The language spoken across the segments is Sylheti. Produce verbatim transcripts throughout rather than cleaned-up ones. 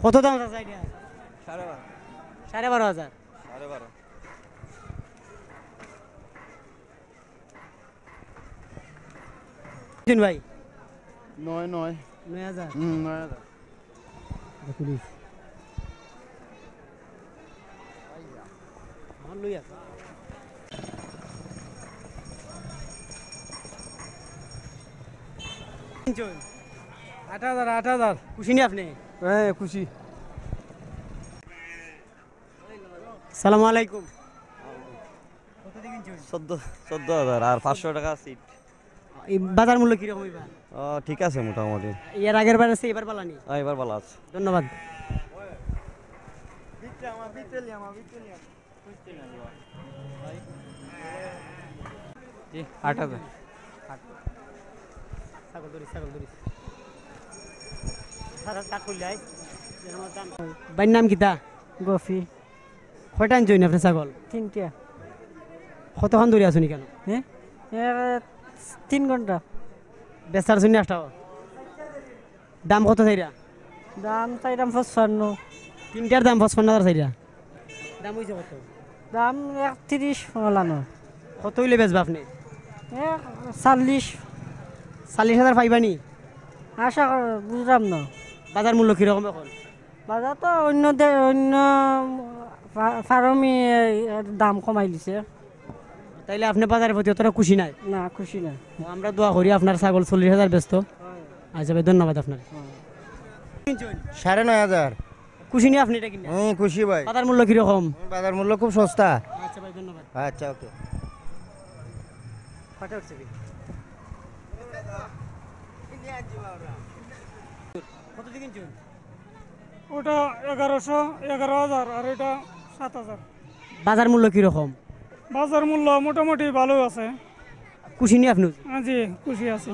কত দাম চাচা এটা? সাড়ে বারো। সাড়ে বারো হাজার। সাড়ে বারো। দিন ভাই। নয়, নয়। নয় হাজার? হুম, নয় হাজার। দেখুন। আমার লই আছে। আট হাজার, আট হাজার। খুশি নি আপনি? হ্যাঁ, খুশি। সালামু আলাইকুম। কত দিয়ে কিনছেন? চোদ্দ, চোদ্দ হাজার আর পাঁচশো টাকা সিট। এই বাজার মূল্য কিরকম হইবা? ও, ঠিক আছে মোটামুটি। এর আগের বার আছে, এবার বালা নি? হ্যাঁ, এবার বালা আছে। ধন্যবাদ। জি, আট হাজার। ছাগল ধরিস, ছাগল ধরিস। ভাইর নাম কিতা? গফি। কয়টা আনছইন আপনি ছাগল? তিনটা। কতক্ষণ ধরে আছইন কেন? হ্যাঁ? এ, তিন ঘন্টা। বেচার জন্য একটা। দাম কত চাইরা? দাম চাইরাম পঁচপান্ন। তিনটার দাম পঁচপান্ন হাজার চাইরা। দাম হইছে কত? দাম একত্রিশ ফলানো। কত হইলে বেচবা আপনি? এ, চল্লিশ। চল্লিশ হাজার পাইবা নি? আশা কর, বুঝলাম না। বাজার মূল্য কিরকম এখন? বাজার তো অন্য দে-, অন্য ফা-, ফার্মে দাম কমাই দিছে। তাইলে আপনি বাজারের প্রতি অতটা খুশি নাই? না, খুশি না। ও, আমরা দোয়া করি আপনার ছাগল চল্লিশ হাজার বেচতো। আচ্ছা ভাই, ধন্যবাদ আপনার। সাড়ে নয় হাজার। খুশি নি আপনি এটা কিনে? হুম, খুশি ভাই। বাজার মূল্য কিরকম? বাজার মূল্য খুব সস্তা। আচ্ছা ভাই, ধন্যবাদ। আচ্ছা, ওকে। কত উঠছে কি? কত দিয়ে কিনছেন? ওটা এগারোশো, এগারো হাজার, আর এটা সাত হাজার। বাজার মূল্য কিরকম? বাজার মূল্য মোটামুটি ভালো আছে। খুশি নি আপনি? হ্যাঁ, জি, খুশি আছি।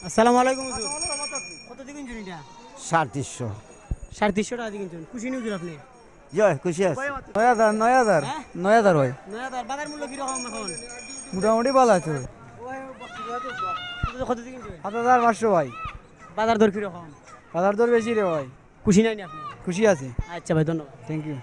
আসসালামু আলাইকুম হুজুর। কত দিয়ে কিনছেন এটা? সাড়ে তিনশো। সাড়ে তিনশো টাকা দিয়ে কিনছেন। খুশি নি হুজুর আপনি? জি, খুশি আছি। নয় হাজার, নয় হাজার। হ্যাঁ? নয় হাজার ভাই। নয় হাজার। বাজার মূল্য কিরকম এখন? মোটামুটি ভালো আছে ভাই। কত, কত দিয়ে কিনছেন? সাত হাজার পাঁচশো ভাই। বাজার দর কিরকম? বাজার দর বেশি রে ভাই। খুশি নাই নি আপনি? খুশি আছি। আচ্ছা ভাই, ধন্যবাদ। Thank you।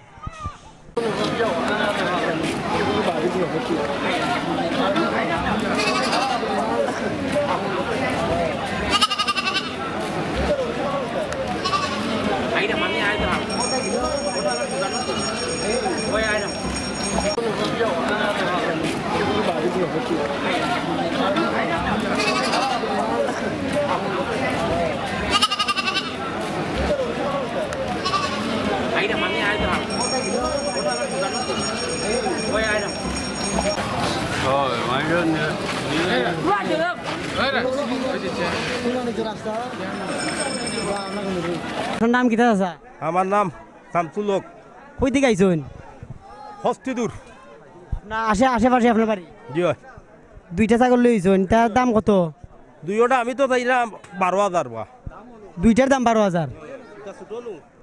আপনার নাম কিতা চাচা? আমার নাম শামসুল হক। কই থাকি আইছইন? হস্তিদুর। না, আশে, আশেপাশে আপনার বাড়ি? জি অয়। দুইটা ছাগল লই আইছইন, তার দাম কত? দুইওটা আমি তো চাইরাম বারো হাজার বা। দুইটার দাম বারো হাজার?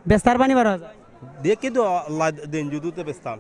বেচতায় পারবা নি বারো হাজার? দেখি তো আল্লায় দেইন যুদি তে বেচতাম।